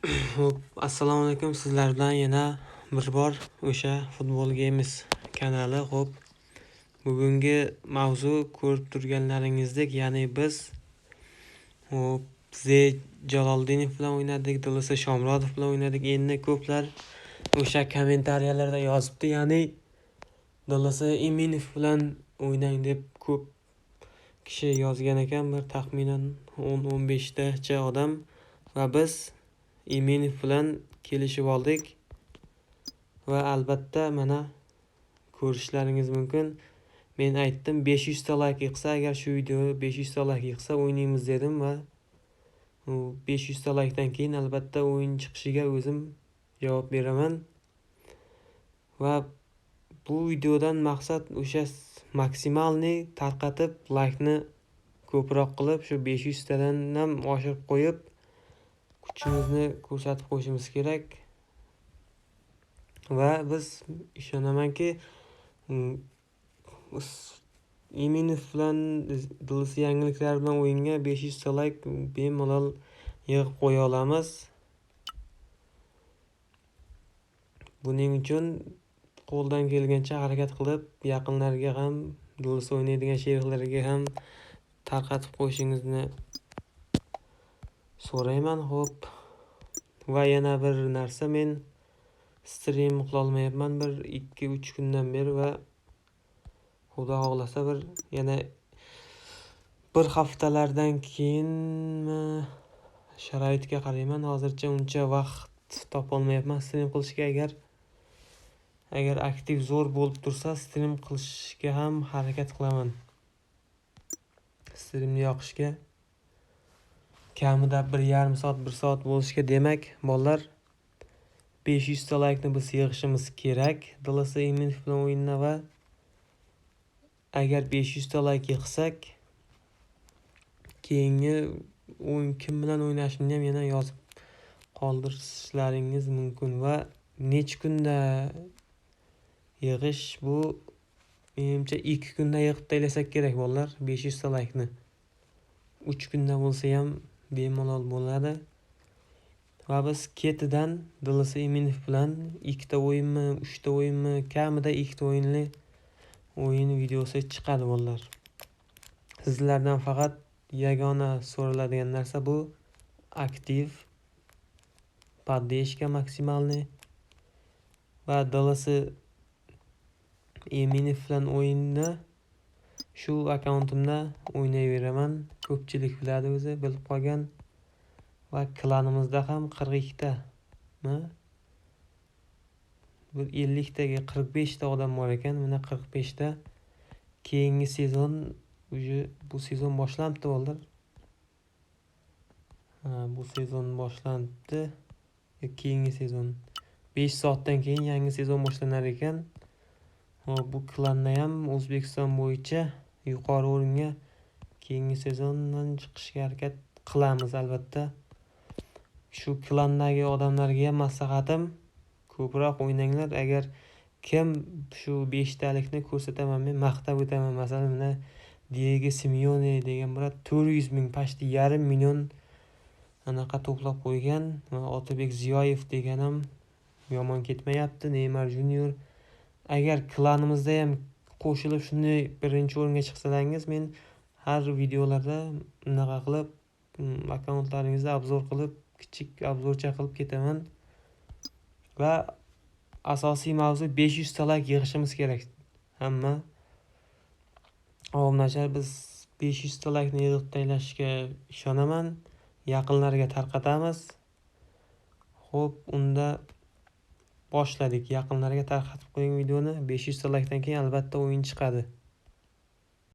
Xo'p, assalomu alaykum. Sizlar bilan yana bir bor o'sha Futbol Games kanali. Xo'p, bugungi mavzu ko'rib turganlaringizdek, ya'ni biz xo'p, Z Jaloliddinov bilan o'ynadik, DLS Shomrodov bilan o'ynadik. Endi ko'plar o'sha kommentariyalarda yozibdi, ya'ni DLS Iminov bilan o'ynang deb ko'p kishi yozgan ekan, bir taxminan 10-15 tacha odam va biz Iminov bilan kelishib oldik va albatta mana ko'rishlaringiz mumkin. Men aytdim 500 ta like yig'sa, agar shu video 500 ta like yig'sa o'ynaymiz dedim va u 500 ta likedan keyin albatta o'yin chiqishiga o'zim javob beraman. Va bu videodan maqsad o'sha maksimalni tarqatib, like'ni ko'proq qilib, shu 500 tadan ham oshirib qo'yib kuchimizni ko'rsatib qo'yishimiz kerak. Va biz ishonamanki, Iminov bilan DLS yangiliklar bilan o'yinga 500 ta like bemalol yig'ib qo'ya olamiz. Buning uchun qo'ldan kelgancha harakat qilib, yaqinlarga ham, DLS o'ynaydigan sheriklarga ham tarqatib qo'yishingizni so'rayman. Xo'p, va yana bir narsa, men stream qila olmayapman bir 2-3 kundan beri va Xudo xohlasa bir yana bir haftalardan keyinmi sharoitga qarayman. Hozircha uncha vaqt topolmayapman stream qilishga. Agar aktiv zo'r bo'lib tursa, stream qilishga ham harakat qilaman. Streamni yoqishga kamida 1,5 soat, 1 soat bo'lishga, demak, bolalar 500 ta like'ni biz yig'ishimiz kerak DLS Iminov bilan o'yinda va agar 500 ta like yig'sak, keyingi o'yin kim bilan o'ynashimni ham yana yozib qoldirishlaringiz mumkin va necha kunda yig'ish, bu menimcha 2 kunda yig'ib tashlasak kerak bolalar 500 ta like'ni. 3 kunda bo'lsa ham bemalol bo'ladi. Va biz ketidan DLS Iminov bilan 2 ta o'yinmi, 3 ta o'yinmi, kamida 2 ta o'yinli o'yin videosi chiqadi bolalar. Sizlardan faqat yagona so'raladigan narsa bu aktiv, поддержка maksimalni va DLS Iminov bilan o'yinni shu akkauntimda o'ynayveraman. Ko'pchilik biladi, o'zi bilib qolgan. Va klanimizda ham 42 tami? Bir 50 taga 45 ta odam bor ekan. Mana 45 ta. Keyingi sezon, уже bu sezon boshlanibdi bolalar. Ha, bu sezon boshlanibdi. Keyingi sezon 5 soatdan keyin yangi sezon boshlanar ekan. Hop, bu klanda ham O'zbekiston bo'yicha yuqori o'ringa keyingi sezondan chiqishga harakat qilamiz albatta. Shu klandagi odamlarga ham maslahatim, ko'proq o'ynanglar. Agar kim shu 5 talikni ko'rsataman, men maqtab o'taman. Masalan, mana Diego Simeone degan birat 400 ming, почти yarim million anaqa to'plab qo'ygan. Va Otabek Ziyoyev degan ham yomon ketmayapti. Neymar Junior. Agar klanimizda ham qo'shilib shunday birinchi o'ringa chiqsalaringiz, men har videolarda bunaqa qilib, akkauntlaringizni obzor qilib, kichik obzorcha qilib ketaman. Va asosiy mavzu 500 ta like yig'ishimiz kerak. Hamma obunachilar biz 500 ta like'ni yig'ib tashlashga ishonaman. Yaqinlarga tarqatamiz. Xo'p, unda boshladik. Yaqinlarga tarqatib qo'ying videoni. 500 ta like'dan keyin albatta o'yin chiqadi.